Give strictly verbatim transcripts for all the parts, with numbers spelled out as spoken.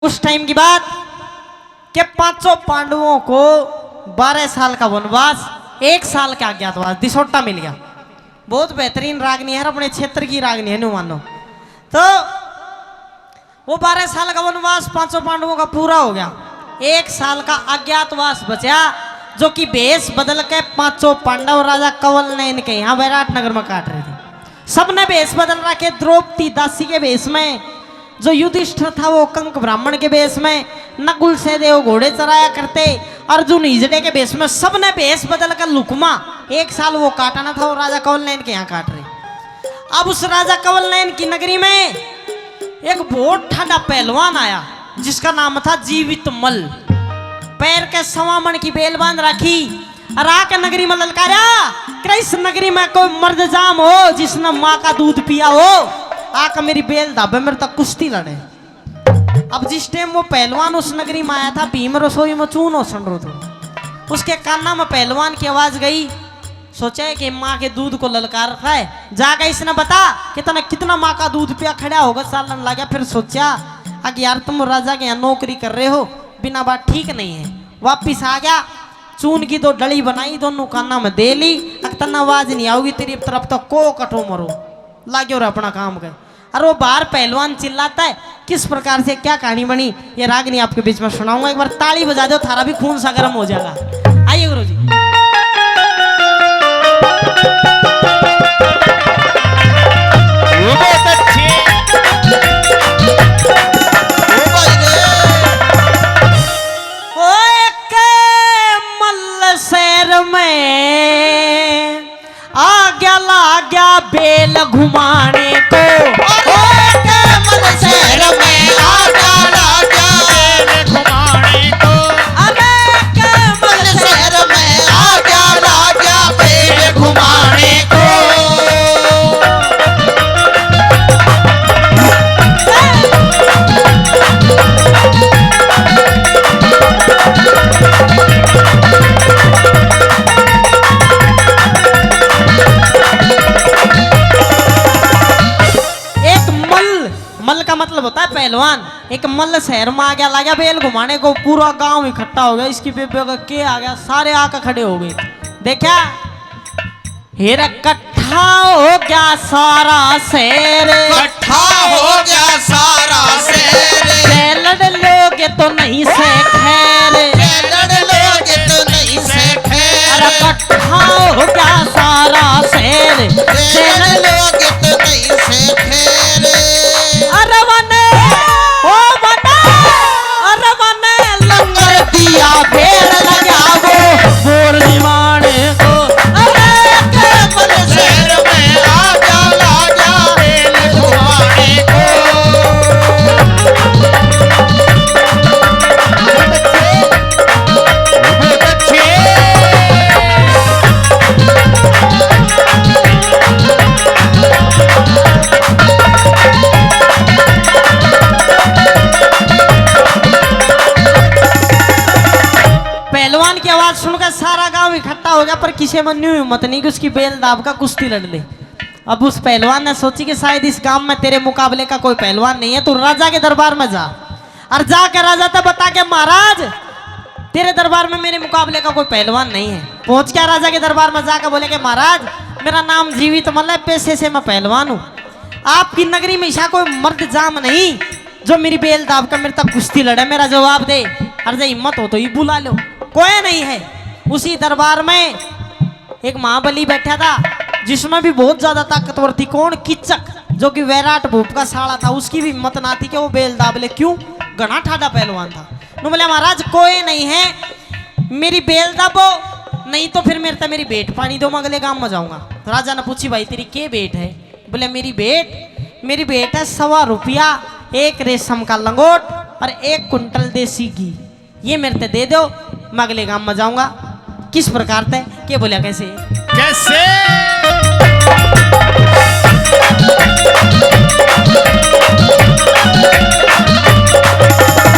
उस टाइम की बात कि पांचों पांडवों को बारह साल का वनवास, एक साल का अज्ञातवास, दिसोटा मिल गया। बहुत बेहतरीन रागनी है, अपने क्षेत्र की रागनी है, न्यू मानो। तो वो बारह साल का वनवास पांचों पांडवों का पूरा हो गया, एक साल का अज्ञातवास बचा, जो कि भेष बदल के पांचों पांडव राजा कवल नयन के यहाँ वैराट नगर में काट रहे थे। सबने भेष बदल रखे, द्रौपदी दासी के भेष में, जो युधिष्ठिर था वो कंक ब्राह्मण के भेष में, नकुल सहदेव घोड़े चराया करते, अर्जुन हिजड़े के भेष में, सबने भेष बदल कर लुकमा एक साल वो काटना था और राजा कौन ने इनके यहाँ काट रहे। अब उस राजा कौन ने इनकी नगरी में एक बहुत ठाडा पहलवान आया, जिसका नाम था जीवित मल्ल। पैर के सवामण की बेल बांध रखी, और आके नगरी में ललकारा, "कृष्ण नगरी में कोई मर्द जाम हो जिसने माँ का दूध पिया हो, आके मेरी बेल दाबे, मेरे तक कुश्ती लड़े।" अब जिस टाइम वो पहलवान उस नगरी में आया था, भीम रसोई में चून हो सन रो थो। उसके काना में पहलवान की आवाज गई, सोचा है कि माँ के दूध को ललकार रहा है, जाके इसने बता कि तने कितना माँ का दूध पिया। खड़ा होकर चालन लग गया। फिर सोचा, "अग यार, तुम राजा के यहाँ नौकरी कर रहे हो, बिना बात ठीक नहीं है।" वापिस आ गया, चून की दो डली बनाई, दोनों काना में दे ली, "अक तन्ने आवाज नहीं आओगी तेरी तरफ तो को कटो मरो, लाग्यो रे अपना काम के।" और वो बाहर पहलवान चिल्लाता है, किस प्रकार से क्या कहानी बनी, ये रागनी आपके बीच में सुनाऊंगा। एक बार ताली बजा दो, थारा भी खून सा गर्म हो जाएगा। आइए गुरु जी। वो बहुत अच्छे। ओ भाई रे। ओ एक मल्ल शहर में आ गया, ला गया बेल घुमाने को। अरे के मल्ल शहर में आ गया, ला गया बेल घुमाने को। अरे के मल्ल शहर में आ गया, ला गया बेल घुमाने को। एक मल्ल, मल्ल का मतलब होता है पहलवान। एक मल्ल शहर में आ गया, लाग्या बेल घुमाने को, पूरा गांव इकट्ठा हो गया। इसकी बेबे का के आ गया, सारे आके खड़े हो गए। देखा, हेर इकट्ठा हो गया सारा शहर, इकट्ठा हो गया सारा शहर। जैलड़ लोग तो नहीं से खैर, जैलड़ लोग तो नहीं से खैर। अरे इकट्ठा हो गया सारा शहर, जैलड़ लोग तो नहीं से खैर। अरे वने, ओ वने, अरे वने लंगर दिया फेर लगा वो बोल निमाने को। अरे के मल्ल शहर में आ जा, ला जा बेल घुमाने को। पहलवान की आवाज सुनकर सारा गांव इकट्ठा हो गया, पर किसी में न्यू हिम्मत नहीं कि उसकी बेल दाब का कुश्ती लड़ ले। अब उस पहलवान ने सोची कि शायद इस गांव में तेरे मुकाबले का कोई पहलवान नहीं है, तू राजा के दरबार में जा और जाके राजा तक बता के, "महाराज, तेरे दरबार में मेरे मुकाबले का कोई पहलवान नहीं है।" पहुंच गया राजा के दरबार में, जाके बोले कि, "महाराज, मेरा नाम जीवित मल्ल है, पेशे से मैं पहलवान हूँ। आपकी नगरी में ऐसा कोई मर्द जाम नहीं जो मेरी बेल दाब का मेरे तक कुश्ती लड़े, मेरा जवाब दे। और जे हिम्मत हो तो ये बुला लो।" कोई नहीं है। उसी दरबार में एक महाबली बैठा था, जिसमें भी बहुत ज्यादा ताकतवर थी। कौन? किचक, जो कि वैराट भूप का साला था। उसकी भी हिम्मत ना थी कि वो बेल दाब ले। क्यों? घना ठाडा पहलवान था। नु बोले, "महाराज, कोई नहीं है, मेरी बेल दाबो, नहीं तो फिर मेरे ते मेरी भेंट पानी दो, मैं अगले गांव में जाऊंगा।" तो राजा ने पूछी, "भाई, तेरी के भेंट है?" बोले, "मेरी भेंट, मेरी भेंट है सवा रुपया, एक रेशम का लंगोट और एक कुंटल देसी घी।" ये मेरे ते दे दो, मैं अगले गांव में जाऊंगा। किस प्रकार ते, के बोलिया, कैसे? कैसे?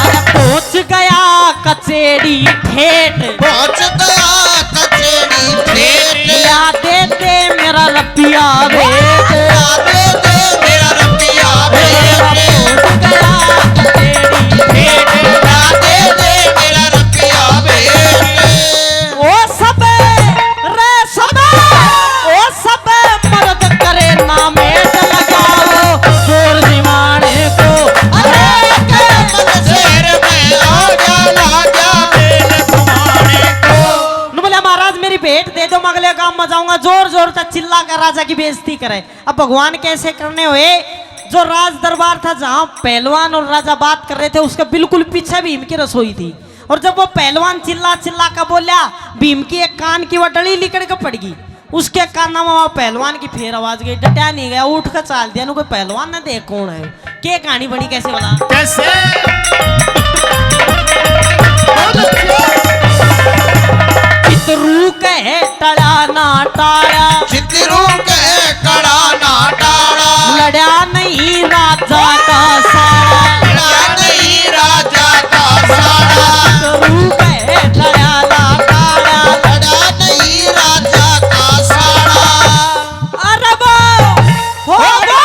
अरे पहुंच गया कचेड़ी ठेठ, पहुंच गया कचेड़ी ठेठ। या दे दे मेरा रपिया भेंट, या दे दे मेरा रपिया भेंट। पहुंच गया कचेड़ी ठेठ। जाऊंगा, जोर जोर तक चिल्ला कर राजा की बेइज्जती करे। अब भगवान कैसे करने हुए? जो राज दरबार था, जहां पहलवान और राजा बात कर रहे थे, उसके बिल्कुल पीछे भीम की रसोई थी। और जब वो पहलवान चिल्ला चिल्ला कर बोला, भीम की एक कान की वह डली लिकड़ के पड़ गई। उसके काना में वह पहलवान की फेर आवाज गई, डटा नहीं गया, उठ कर चाल दिया। नु कोई पहलवान ने देख कौन है, के कहानी बनी, कैसे वाला? कैसे? बहुत अच्छे। चितरू कहे टला ना टाला। चितरू कहे टला ना टाला। लड़ा नहीं राजा का साला। लड़ा नहीं राजा का साला। चितरू कहे टला ना टाला। लड़ा नहीं राजा का साला। अरे वो, हो वो,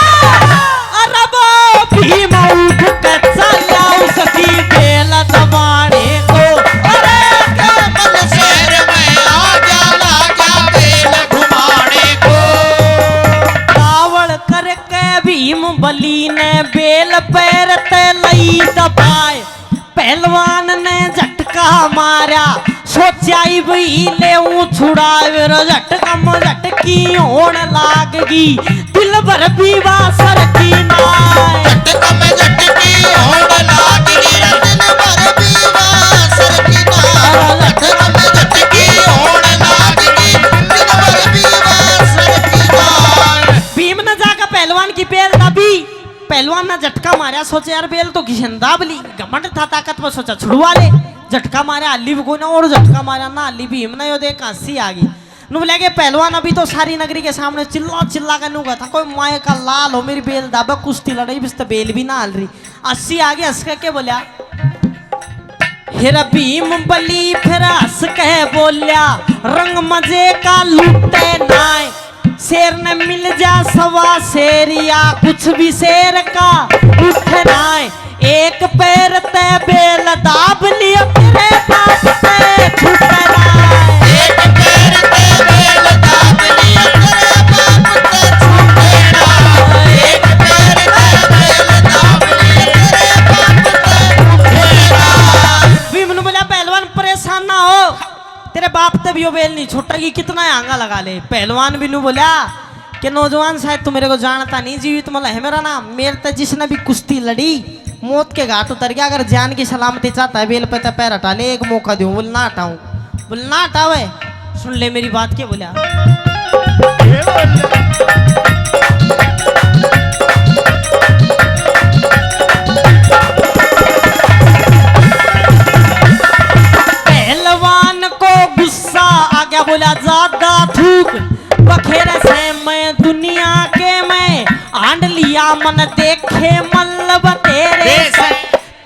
अरे वो भीम उठ के चला उसकी बेल दबाने को। अरे के मन शहर में आ गया, लागा बेल घुमाने को। तावड़ करके भीम बली ने बेल पैर ते लई दबाए। पहलवान ने झटका मारा, सोचा ही वही ले ऊं छुड़ावे रो। झटका में झटकी होण लाग गई, दिल भर भी वासर की नाय। झटका में झटकी होण लाग गई, दिल भर भी वासर की नाय। झटका में झटकी होण लाग गई, दिल भर भी वासर की नाय। भीम ने जाकर पहलवान की बेल दबी। पहलवान ने झटका मारा, सोचे यार बेल तो घिसन दाब ली, घमंड था ताकत में, सोचा छुड़वा ले। झटका मारा हाली भी कोई ना, और झटका मारा ना हाली भी। भीम ने यो देख हंसी आ गई। नु बोला के पहलवान अभी तो सारी नगरी के सामने चिल्ला चिल्ला के नु कहा था, कोई माए का लाल हो मेरी बेल दाबे, कुश्ती लड़ाई, बिस्ते बेल भी ना हाल रही। हंसी आ गई, हंस के के बोला, हेरा भीम बली फिर हंस के बोल्या, रंग मजे का लूटे नाय। शेर ने मिल जा सवा शेर या कुछ भी शेर का उठना है। एक पैर ते बेल दाब लियो तेरे बाप ते छूटना है। एक पैर ते बेल दाब लियो तेरे बाप ते छूटना है। एक पैर ते बेल दाब लियो तेरे बाप ते छूटना है। भीम ने बोला, पहलवान परेशान ना हो, तेरे बाप ते भी यो बेल नहीं छूटेगी, कितना ही आंगा लगा ले। पहलवान भी नू बोला कि नौजवान, शायद तू मेरे को जानता नहीं, जीवित मल है मेरा नाम, मेरे ते जिसने भी कुश्ती लड़ी, मौत के घाट उतर गया। अगर जान की सलामती चाहता है, बेल पे ते पैर हटा ले, एक मौका दूं। बोल ना हटाऊं, बोल ना हटावे। सुन ले मेरी बात, के बोला। पहलवान को गुस्सा आ गया, बोला, ज्यादा थूक बखेरे से मैं दुनिया के मैं आंड लिया मन देखे मल्लब तेरे से।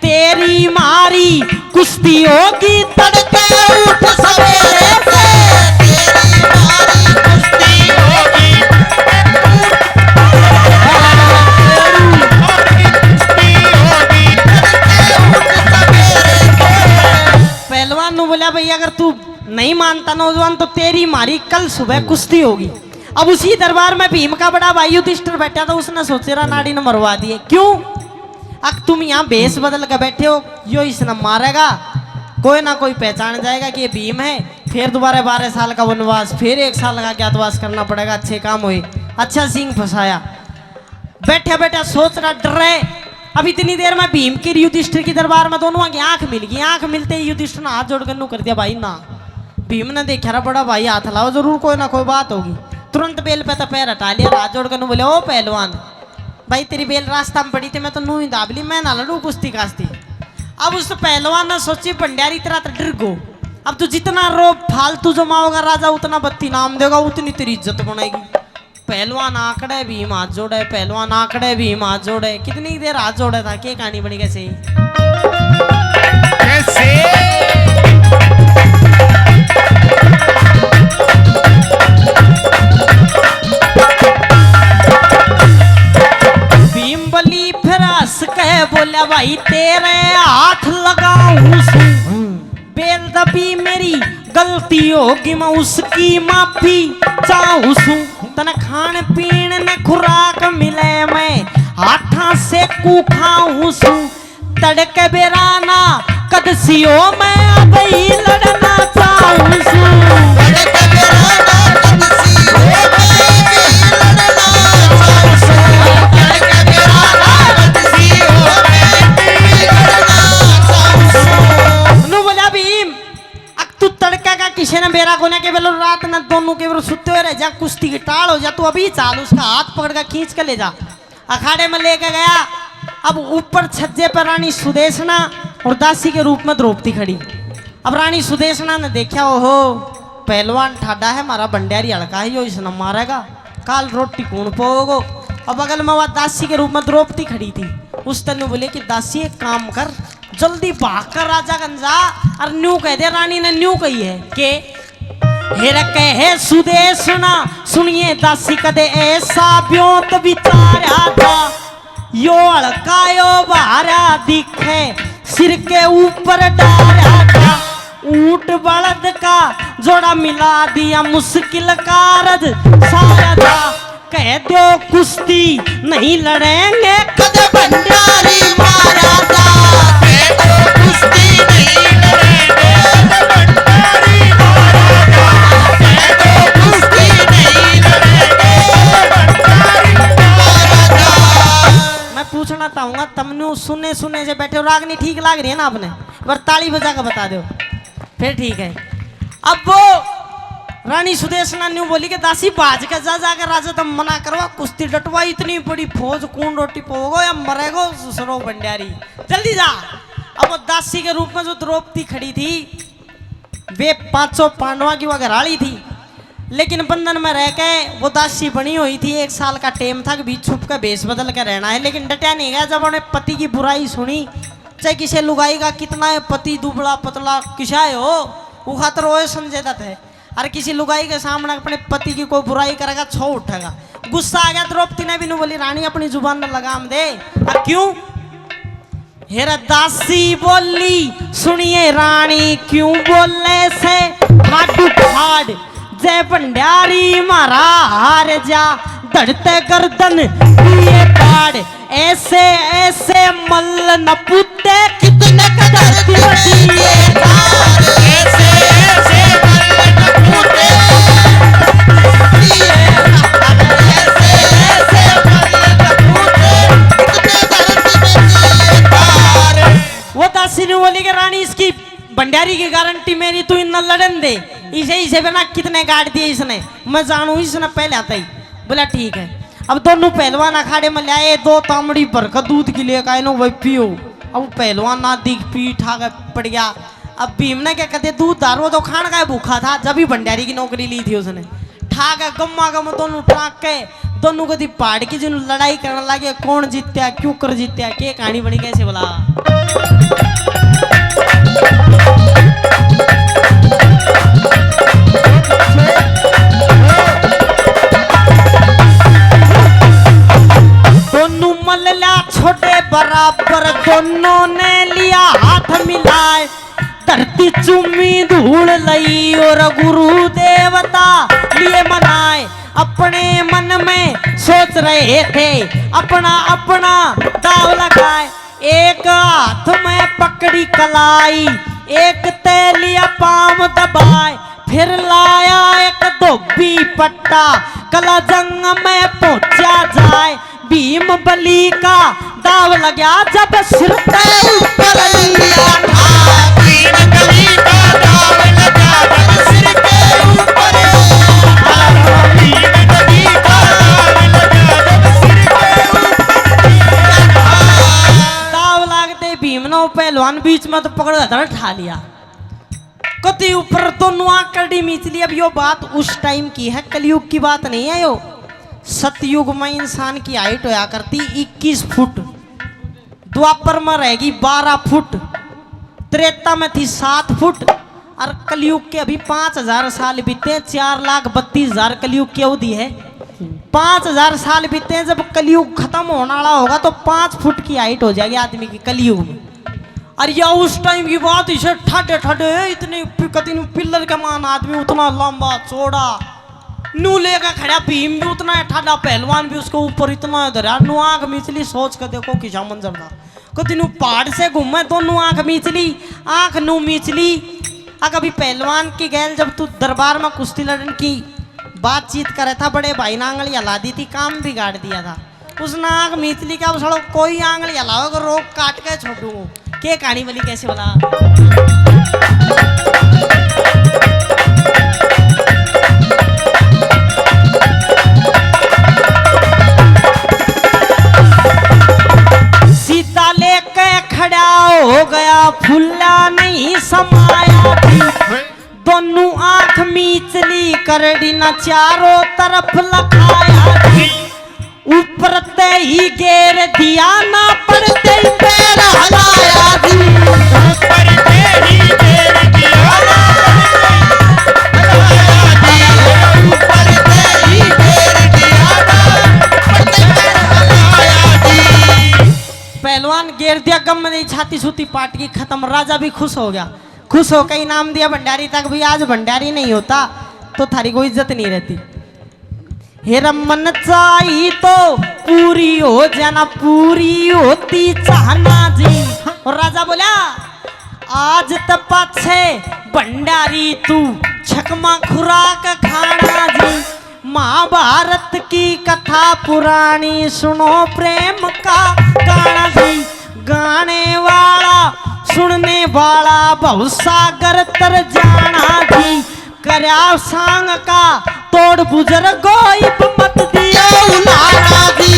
तेरी मारी कुश्ती होगी तड़के उठ सवेरे से। तेरी मारी कुश्ती होगी। पहलवान नु बोला, भाई अगर तू नहीं मानता नौजवान तो तेरी मारी कल सुबह कुश्ती होगी। अब उसी दरबार में भीम का बड़ा भाई युधिष्ठिर बैठा था, उसने सोचे रहा नाड़ी ने मरवा दिए। क्यों? अक तुम यहाँ भेष बदल के बैठे हो, यो इसने मारेगा, कोई ना कोई पहचान जाएगा कि ये भीम है। फिर दोबारा बारह साल का वनवास, फिर एक साल का अज्ञातवास करना पड़ेगा, अच्छे काम हुए, अच्छा सिंह फंसाया। बैठा बैठा सोच रहा, डर रहे। अब इतनी देर में भीम की युधिष्ठिर की दरबार में दोनों की आंख मिल गई। आंख मिलते ही युधिष्ठिर ने हाथ जोड़ कर नू कर दिया, भाई ना। भीम ने देखा रहा, बड़ा भाई हाथ लाओ, जरूर कोई ना कोई बात होगी। तुरंत बेल पे तो पैर हटा लिया, हाथ जोड़ कर नू बोले, ओ पहलवान, भाई तेरी बेल रास्ता में पड़ी थी, मैं तो नू ही दाब ली, मैं ना लड़ू कुश्ती काश्ती। अब उस पहलवान ने सोची, भंडारी तेरा तो डर गो, अब तू जितना रोब फालतू जमाओगा राजा, उतना बत्ती नाम देगा, उतनी तेरी इज्जत बनेगी। पहलवान आंकड़े भीम हाथ जोड़े, पहलवान आंकड़े भीम हाथ जोड़े। कितनी देर हाथ जोड़े था, के कहानी बनी कैसे? कैसे? भीम बली फिर हंस के बोला, भाई तेरे हाथ लगाऊं सू, बेल दबी मेरी गलती होगी, मैं उसकी माफी चाहूं सू। तने खान पीन ने खुराक मिले, मैं हाथा से कू खाऊं सू। तड़के बेराना कद सियो, मैं अब ही लड़ना चाहूं सू। तड़के बेराना कद सियो, बेरा कोने के बेलो रात न दोनों के बेलो सुत्ते हुए रह जा, कुश्ती की टाल हो जा, तू अभी चाल, उसका हाथ पकड़ के खींच के ले जा। अखाड़े में लेके गया। अब ऊपर छज्जे पर रानी सुदेशना और दासी के रूप में द्रौपदी खड़ी। अब रानी सुदेशना ने देखा, ओहो, पहलवान ठाडा है, हमारा भंडारी हल्का है, यो इसने मारेगा, काल रोटी कौन पोगो। अब बगल में वह दासी के रूप में द्रौपदी खड़ी थी, उस तन्नू बोले कि दासी, एक काम कर, जल्दी भाग कर राजा गंजा और न्यू कह दे, रानी ने न्यू कही है के, हेर कहे सुदेशना, सुनिए दासी कदे ऐसा ब्योंत विचारा था, यो हल्का यो भारा दिखे, सिर के ऊपर डारा था, ऊंट बलद का जोड़ा मिला दिया, मुश्किल कारज सारा था। कह दो कुश्ती नहीं लड़ेंगे, कदे भंडारी मारा था। कह दो कुश्ती नहीं लड़ेंगे, कदे भंडारी मारा था। कह दो कुश्ती नहीं लड़ेंगे, कदे भंडारी मारा था। मैं पूछना चाहूंगा, तमने सुने सुने से बैठे हो, रागनी ठीक लाग रही है ना आपने? एक बार ताली बजा के बता दो। फिर ठीक है। अब वो रानी सुदेशना न्यू बोली कि दासी, बाज के जा, जाके राजा तम मना करवा, कुश्ती डटवा, इतनी बड़ी फौज, कौन रोटी पोगो या मरेगो ससुरो भंडारी, जल्दी जा। अब वो दासी के रूप में जो द्रौपदी खड़ी थी, वे पांचों पांडवा की वह घराली थी, लेकिन बंधन में रह के वो दासी बनी हुई थी। एक साल का टेम था कि भी छुप के भेष बदल के रहना है, लेकिन डटिया नहीं गया। जब उन्हें पति की बुराई सुनी, चाहे किसी लुगाई का कितना है पति दुबला पतला किसा है हो, वो खातर वो समझे जाते हैं। और किसी लुगाई के सामने अपने पति की कोई बुराई करेगा, छो उठेगा। गुस्सा आ गया द्रौपदी ने भी नु बोली, रानी अपनी जुबान में लगाम दे। और क्यों? हेर दासी बोली, सुनिए रानी क्यों बोले से ठाडू ठाड, जय भंडारी मारा हार जा, धड़ते गर्दन दिए पाड़। ऐसे ऐसे मल्ल न पूते, कितने कदर दिए तार। ऐसे ऐसे मल्ल न पूते, ऐसे ऐसे मल्ल न पूते, कितने दर्द में दिए तार। वो दासी ने बोली कि रानी, इसकी भंडारी की गारंटी मेरी, तू इन्ना लड़न दे, इसे इसे बिना कितने गाड़ दिए इसने, मैं जानू इसने पहले आता ही। बोला ठीक है। अब दोनों पहलवान अखाड़े में ले आए, दो तामड़ी भर कर दूध की लेकर आए, नो भाई पियो। अब पहलवान ना दिख पी ठा के पड़ गया। अब भीम ने क्या कहते, दूध दारू तो खान का ही भूखा था, जब ही भंडारी की नौकरी ली थी उसने। ठा के गम्मा गम दोनों टाक के, दोनों कदी पहाड़ की जिन लड़ाई करने लगे, कौन जीत्या, क्यों कर जीत्या, के कहानी बनी, कैसे बोला। दोनों मल्ला छोटे बराबर, दोनों ने लिया हाथ मिलाए। धरती चूमी धूल लई और गुरु देवता लिए मनाए। अपने मन में सोच रहे थे, अपना अपना दाव लगाए। एक हाथ में पकड़ी कलाई, एक तै लिया पाम दबाए। फिर लाया एक धोबी पट्टा, कला जंग में पहुंचा जाए। भीम बली का दाव लग्या जब सिर ते ऊपर लिया था। भीम बली का दाव लग्या जब सिर ते ऊपर लिया था। भीम बली का दाव लग्या जब सिर ते ऊपर लिया था। दाव लागते भीम ने वो पहलवान बीच में तो पकड़ के ठा लिया। कति ऊपर दोनों आंकड़ी मीच ली। अब यो बात उस टाइम की है, कलयुग की बात नहीं है यो। सतयुग में इंसान की हाइट होया करती इक्कीस फुट, द्वापर में रहेगी बारह फुट, त्रेता में थी सात फुट, और कलयुग के अभी पाँच हजार साल बीते हैं, चार लाख बत्तीस हजार कलयुग की अवधि है। पाँच हजार साल बीते हैं, जब कलयुग खत्म होने वाला होगा तो पाँच फुट की हाइट हो जाएगी आदमी की कलयुग में। और या उस टाइम की बात, इसे ठाडे ठाडे इतने पि-, कति नु पिलर के मान आदमी, उतना लंबा चौड़ा, नू लेकर खड़ा भीम भी उतना है ठाडा, पहलवान भी उसके ऊपर इतना है धरा, नू आंख मीचली, सोच के देखो किसा मंजर था। कति नु पहाड़ से घूमे, दोनों आंख मीचली, आंख नू मीचली। आ कभी पहलवान की गैल जब तू दरबार में कुश्ती लड़न की बातचीत करे था, बड़े भाई ने आंगली हला दी थी, काम बिगाड़ दिया था। उसने आंख मीच ली, क्या सालो कोई आंगली हलाओ, रोक काट के छोड़ूंगा। के कहानी बोली, कैसे बोला? फूला नहीं समाया जी। दोनों आंख मीचली करड़ी ना चारों तरफ लखाया जी। ऊपर ते ही गेर दिया ना पड़ते ही पैर हलाया जी। ऊपर ते ही गेर दिया ना पड़ते ही हलाया जी। ऊपर ते ही गेर दिया ना पड़ते ही पैर हलाया जी। पहलवान गेर दिया गम नहीं छाती सूती पाट की खत्म। राजा भी खुश हो गया। खुश होकर इनाम दिया भंडारी तक भी। आज भंडारी नहीं होता तो थारी कोई इज्जत नहीं रहती। हे रमन चाही तो पूरी हो जाना, पूरी होती चाहना जी। और राजा बोला, आज त पाछे भंडारी तू छकमा खुराक खाना जी। महाभारत की कथा पुरानी सुनो प्रेम का गाना जी। गाने वाला सुनने वाला भवसागर तर जाना जी। करया सांग का तोड़ बुजुर्गो इब मत दियो उलाना जी।